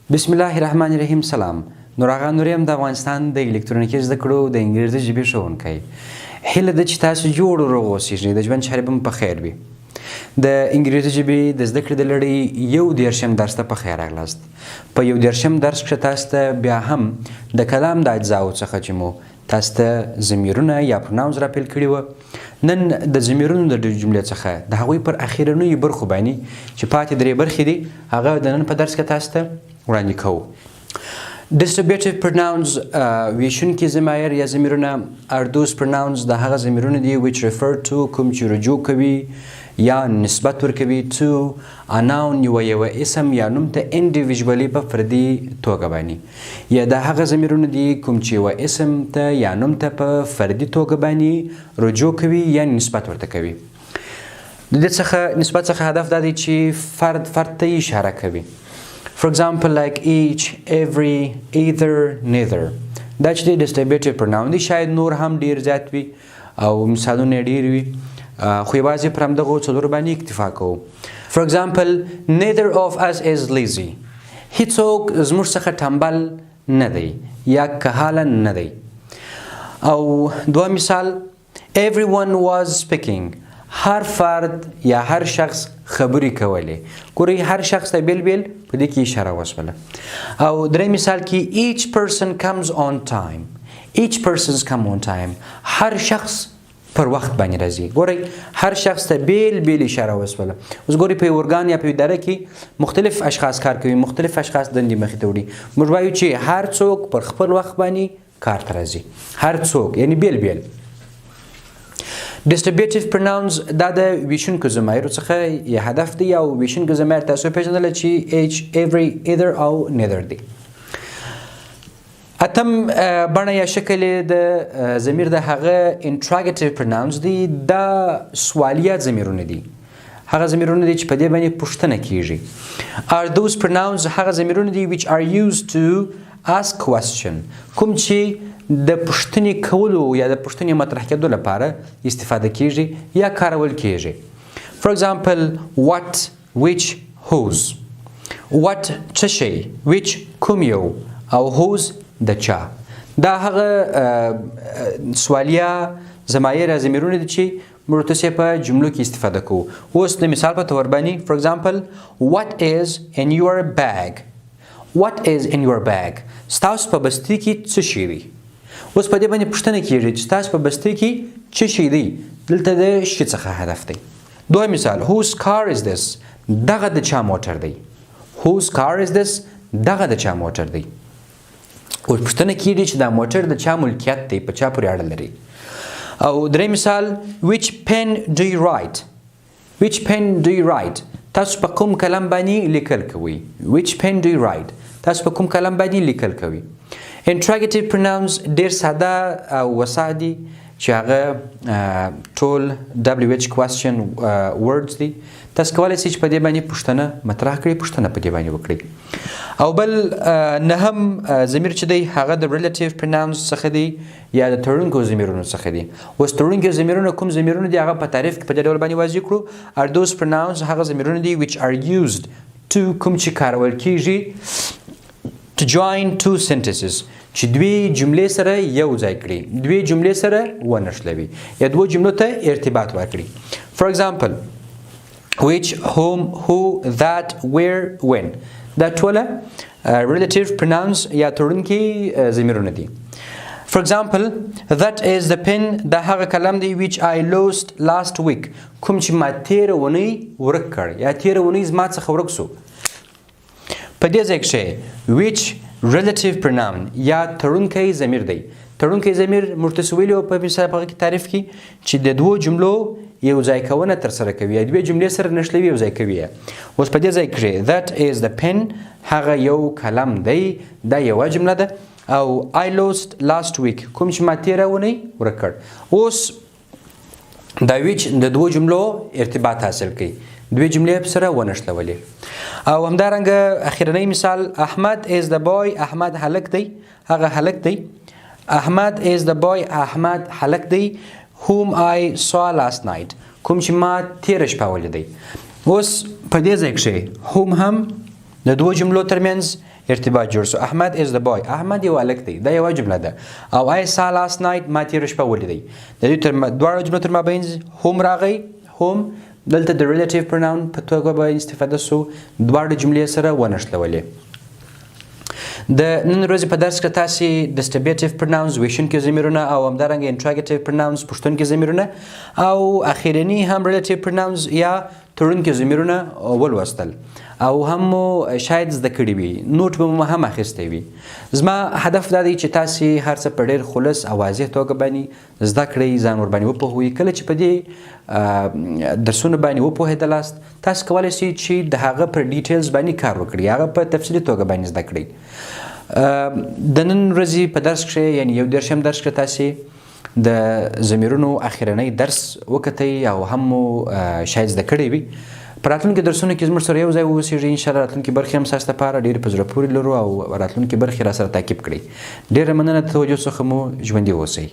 بسم الله الرحمن الرحیم. سلام، نور آغا نور یم، د افغانستان د الکترونیکي زده کړو د انګریزي ژبې ښوونکی. هیله ده چې تاسو جوړ او روغ اوسئ، د ژوند چارې به مو په خیر وي. د انګریزي ژبې د زده کړې د لړۍ 31 درس ته په خیر راغلاست. په 31 درس کې تاسو ته بیا هم د کلام د اجزاو څخه چې مو تاسو ته ضمیرونه یا pronouns را پیل کړي وه، نن د ضمیرونو د جملې څخه د هغوی پر اخیرنیو برخو باندې چې پاتې درې برخې دي، هغه د نن په درس کې تاسو ته وړاندې کوو. Distributive pronouns، ویشونکي ضمایر یا ضمیرونه، are those pronouns، د هغه ضمیرونه دي، which refer to، کوم چې رجوع کوي یا نسبت ورکوي، to a noun، یوه اسم یا نوم ته، individually، په فردي توګه باندې، یا د هغه ضمیرونه دي کوم چې یوه اسم ته یا نوم ته په فردي توګه باندې رجوع کوي یا نسبت ورته کوي. د دې څخه نسبت څخه هدف دا دی چې فرد فرد ته اشاره کوي. For example, like each, every, either, neither. دا چې دی distributive pronoun دی. شاید نور هم ډیر زیات وي او مثالونه ډیر وي، خو یوازې پر همدغو څلورو باندې اکتفا کوو. For example, neither of us is lazy. هیڅوک زموږ څخه ټنبل نه دی یا کهاله نه دی. او دوه مثال، everyone was speaking. هر فرد یا هر شخص خبرې کولې. ګورئ، هر شخص ته بیل بیل په دې کې اشاره وشوله. او درې مثال کې، each person comes on time. Each person come on time. هر شخص پر وخت باندې راځي. ګورئ، هر شخص ته بیل بیل اشاره وشوله. اوس ګورئ، په ارګان یا په اداره کې مختلف اشخاص کار کوي، مختلف اشخاص دندې مخې ته وړي. موږ وایو چې هر څوک پر خپل وخت باندې کار ته راځي. هر څوک یعنی بیل بیل. Distributive pronouns دا د ویشونکو ضمایرو څخه یې هدف دی، او ویشونکو ضمایر تاسو پیژندل چې each, every, either او neither دی. اتم بڼه یا شکل د ضمیر د هغه interrogative pronouns دی. دا سوالیه ضمیرونه دي، هغه ضمیرونه دي چې په دې باندې پوښتنه کیږي. Are those pronouns، هغه ضمیرونه دي، which are used to ask question، کوم چې د پوښتنې کولو یا د پوښتنې مطرح کېدو لپاره استفاده کیږي یا کارول کیږي. For example, what, which, whose. What څه شی، which کوم یو، او whose د چا. دا هغه سوالیه ضمایر یا ضمیرونه دي چې موږ تاسو په جملو کې استفاده کوو. اوس د مثال په تور باندې، for example, what is in your bag? What is in your bag? ستاسو په بستې کې څه شی دی؟ اوس په دې باندې پوښتنه کیږي چې ستاسو په بستې کې څه شی دی. دلته د شي څخه هدف دی. دوه مثال، whose car is this? دغه د چا موټر دی؟ Whose car is this? دغه د چا موټر دی؟ اوس پوښتنه کیږي چې دا موټر د چا ملکیت دی، په چا پورې اړه لري. او درې مثال، which pen do you write? Which pen do you write? تاسو په کوم قلم باندې لیکل کوئ؟ Which pen do you write? تاسو په کوم قلم باندې لیکل کوئ؟ Interrogative pronouns ډیر ساده او وسا دي چې هغه ټول WH question words دي. تاسو کولی شئ چې په دې باندې پوښتنه مطرح کړئ، پوښتنه په دې باندې وکړئ. او بل نهم ضمیر چې دی، هغه د relative pronouns څخه دی یا د تړونکو ضمیرونو څخه دی. اوس تړونکي ضمیرونه کوم ضمیرونه دي، هغه په تعریف کې په دې ډول باندې واضح کړو. Are those pronouns، هغه ضمیرونه دي، which are used to، کوم چې کارول کیږي، to join two sentences، چې دوې جملې سره یو ځای کړي، دوې جملې سره ونښلوي یا دوو جملو ته ارتباط ورکړي. For example, which, whom, who, that, where, when. دا ټوله relative pronouns یا تړونکي ضمیرونه دي. For example, that is the pen، دا هغه قلم دی، which I lost last week، کوم چې ما تېره اونۍ ورک کړ یا تېره اونۍ زما څخه ورک سو. په دې ځای کښې which relative pronoun یا تړونکی ضمیر دی. تړونکی ضمیر موږ تاسو ویلي وو په مثال په کې تعریف کې چې د دوو جملو یو ځای کونه تر سره کوي یا دوې جملې سره نښلوي، یو ځای کوي. اوس په دې ځای کښې that is the pen، هغه یو قلم دی، دا یوه جمله ده، او I lost last week، کوم چې ما تېره اونۍ ورک کړ. اوس دا which د دوو جملو ارتباط حاصل کوي، دوې جملې سره ونښلولې. او همدارنګه اخیرنی مثال، احمد is the boy، احمد هلک دی، هغه هلک دی. احمد is the boy، احمد هلک دی، whom I saw last night، کوم چې ما تېره شپه ولیدی. اوس په دې ځای کښې whom هم د دوو جملو ترمنځ ارتباط جوړ سو. احمد is the boy، احمد یو هلک دی، دا یوه جمله ده. او I saw last night، ما تېره شپه ولیدی. د دې تر دواړو جملو تر مابین whom راغی. whom دلته د relative pronoun په توګه به استفاده سو، دواړه جملې سره ونښلولې. د نن ورځې په درس کې تاسې distributive pronouns، ویشونکي ضمیرونه، او همدارنګه interrogative pronouns، پوښتونکي ضمیرونه، او اخرني هم relative pronouns یا تړونکي ضمیرونه ولوستل او هم مو شاید زده کړي وي، نوټ به مو هم اخیستی وي. زما هدف دا دی چې تاسې هر څه په ډېر خلص او واضح توګه باندې زده کړئ، ځان ورباندې وپوهوئ. کله چې په دې درسونو باندې وپوهېدلاست، تاسو کولی شئ چې د هغه پر details باندې کار وکړئ، هغه په تفصیلي توګه باندې زده کړئ. د نن ورځې په درس کښې، یعنی یو دېرشم درس کښې، تاسې د ضمیرونو اخرنی درس وکتئ او هم مو شاید زده کړی وي. په راتلونکي درسونو کې زموږ سره یو ځای واوسېږئ. ان شاء الله راتلونکي برخې هم ستاسو لپاره ډېرې په زړه پورې لرو او راتلونکي برخې را سره تعقیب کړئ. ډېره مننه د توجه څخه مو. ژوندي اوسئ.